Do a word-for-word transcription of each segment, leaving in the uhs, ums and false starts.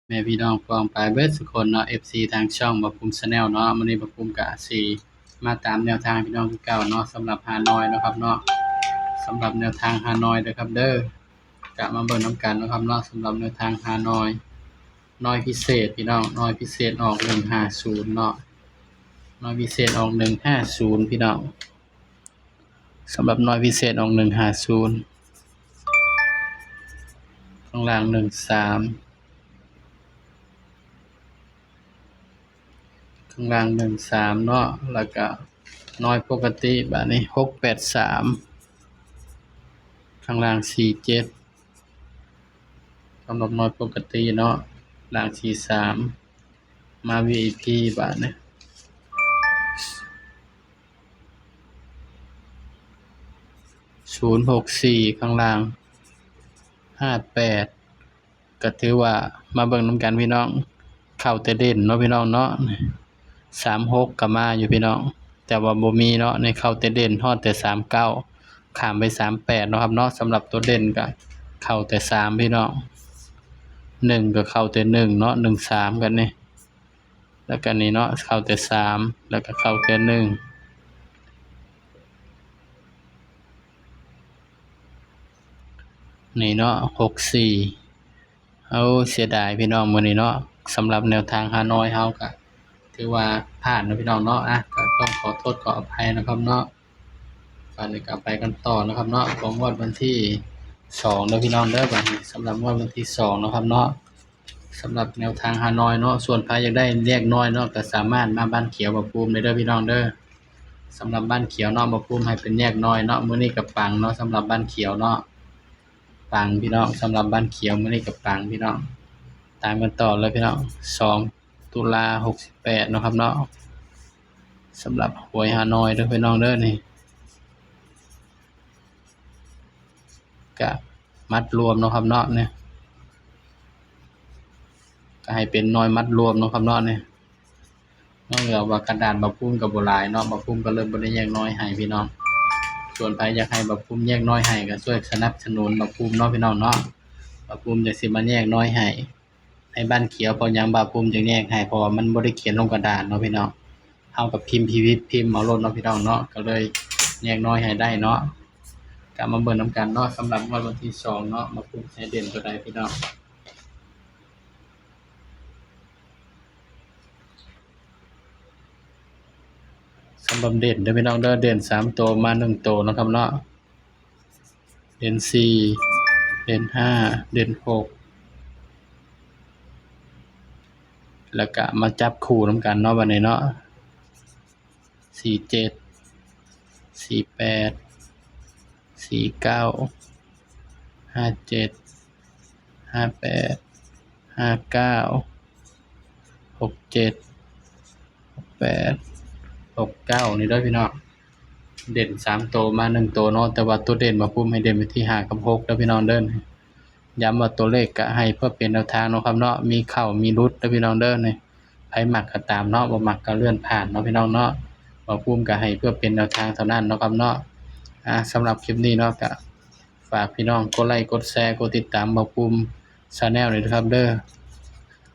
แม่พี่น้องป้องปายเบิดสุคนเนาะ เอฟซี ทางช่องบ่าวภูมิ Channel เนาะ มื้อนี้บ่าวภูมิกะสิมาตามแนวทางพี่น้องคือเก่าเนาะ สำหรับฮานอยเนาะครับเนาะ สำหรับแนวทางฮานอยเด้อครับเด้อ กะมาเบิ่งนำกันเนาะครับเนาะ สำหรับแนวทางฮานอย นอยพิเศษพี่น้อง นอยพิเศษออกหนึ่งห้าศูนย์เนาะ นอยพิเศษออกหนึ่งห้าศูนย์พี่น้อง สำหรับนอยพิเศษออกหนึ่งห้าศูนย์ ข้างล่างหนึ่งสาม ข้างล่างหนึ่งสามเนาะ แล้วกะนอยปกติบาดนี้หกแปดสาม ข้างล่างสี่เจ็ด สำหรับนอยปกติเนาะ ล่างสี่สาม มา วี ไอ พี บาดนี้ ศูนย์หกสี่ ข้างล่างห้าแปด ก็ถือว่ามาเบิ่งนำกันพี่น้อง เข้าแต่เด่นเนาะพี่น้องเนาะ สามหก ก็มาอยู่พี่น้อง แต่ว่าบ่มีเนาะ ในเข้าแต่เด่น ฮอดแต่สามเก้า ข้ามไปสามแปดเนาะครับเนาะ สำหรับตัวเด่นก็เข้าแต่สามพี่น้อง หนึ่งก็เข้าแต่หนึ่งเนาะ หนึ่งสาม กันนี่ แล้วก็นี่เนาะ เข้าแต่สาม แล้วก็เข้าแต่หนึ่ง นี่เนาะ หกสี่ เอา เสียดายพี่น้องมื้อนี้เนาะ สำหรับแนวทางฮานอยเฮาก็ถือว่าพลาดเนาะพี่น้องเนาะ อ่ะ ก็ต้องขอโทษขออภัยนะครับเนาะ ตอนนี้ก็ไปกันต่อนะครับเนาะ ของงวดวันที่สองเด้อพี่น้องเด้อ บัดนี้สำหรับงวดวันที่สองนะครับเนาะ สำหรับแนวทางฮานอยเนาะ ส่วนใครอยากได้แยกน้อยเนาะ ก็สามารถมาบ้านเขียวบ่าวภูมิได้เด้อพี่น้องเด้อ สำหรับบ้านเขียวเนาะ บ่าวภูมิให้เป็นแยกน้อยเนาะ มื้อนี้ก็ปังเนาะ สำหรับบ้านเขียวเนาะ ปังพี่น้อง สำหรับบ้านเขียวมื้อนี้ก็ปังพี่น้อง ตามกันต่อเลยพี่น้อง สอง ตุลา หกสิบแปดเนาะครับเนาะ สำหรับหวยฮานอยเด้อพี่น้องเด้อ นี่ กะมัดรวมเนาะครับเนาะ นี่ ก็ให้เป็นน้อยมัดรวมเนาะครับเนาะ นี่ นอกเหนือว่ากระดาษบ่าวภูมิก็บ่หลายเนาะ บ่าวภูมิก็เลยบ่ได้แยกน้อยให้พี่น้อง ส่วนใครอยากให้บ่าวภูมิแยกน้อยให้ก็ช่วยสนับสนุนบ่าวภูมิเนาะพี่น้องเนาะ บ่าวภูมิจะสิมาแยกน้อยให้ ให้บ้านเขียว เพราะหยังบ่าวภูมิจึงแยกให้ เพราะว่ามันบ่ได้เขียนลงกระดาษเนาะพี่น้อง เฮาก็พิมพ์ พิมพ์ พิมพ์เอาโลดเนาะพี่น้องเนาะ ก็เลยแยกน้อยให้ได้เนาะ ก็มาเบิ่งนำกันเนาะ สำหรับงวดวันที่สองเนาะ บ่าวภูมิให้เด่นตัวใดพี่น้อง สำหรับเด่นเด้อพี่น้องเด้อ เด่นสามตัวมาหนึ่งตัวเนาะครับเนาะ เด่นสี่ เด่นห้า เด่นหก แล้วก็มาจับคู่นำกันเนาะ บัดนี้เนาะ สี่เจ็ด สี่แปด สี่เก้า ห้าเจ็ด ห้าแปด ห้าเก้า หกเจ็ด หกแปด หกเก้า นี่เด้อพี่น้อง เด่นสามตัวมาหนึ่งตัวเนาะ แต่ว่าตัวเด่นบ่าวภูมิให้เด่นไปที่ห้ากับหกเด้อพี่น้องเด้อ ย้ำว่าตัวเลขก็ให้เพื่อเป็นแนวทางเนาะครับเนาะ มีเข้ามีหลุดเด้อพี่น้องเด้อ นี่ ไผมักก็ตามเนาะ บ่มักก็เลื่อนผ่านเนาะพี่น้องเนาะ บ่าวภูมิก็ให้เพื่อเป็นแนวทางเท่านั้นเนาะครับเนาะ อ่า สำหรับคลิปนี้เนาะ ก็ฝากพี่น้องกดไลค์ กดแชร์ กดติดตามบ่าวภูมิ Channel ด้วยนะครับเด้อ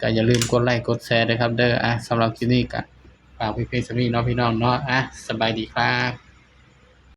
ก็อย่าลืมกดไลค์ กดแชร์ด้วยครับเด้อ อ่ะ สำหรับคลิปนี้ก็ฝากไว้เพียงเท่านี้เนาะพี่น้องเนาะ อ่ะ สบายดีครับ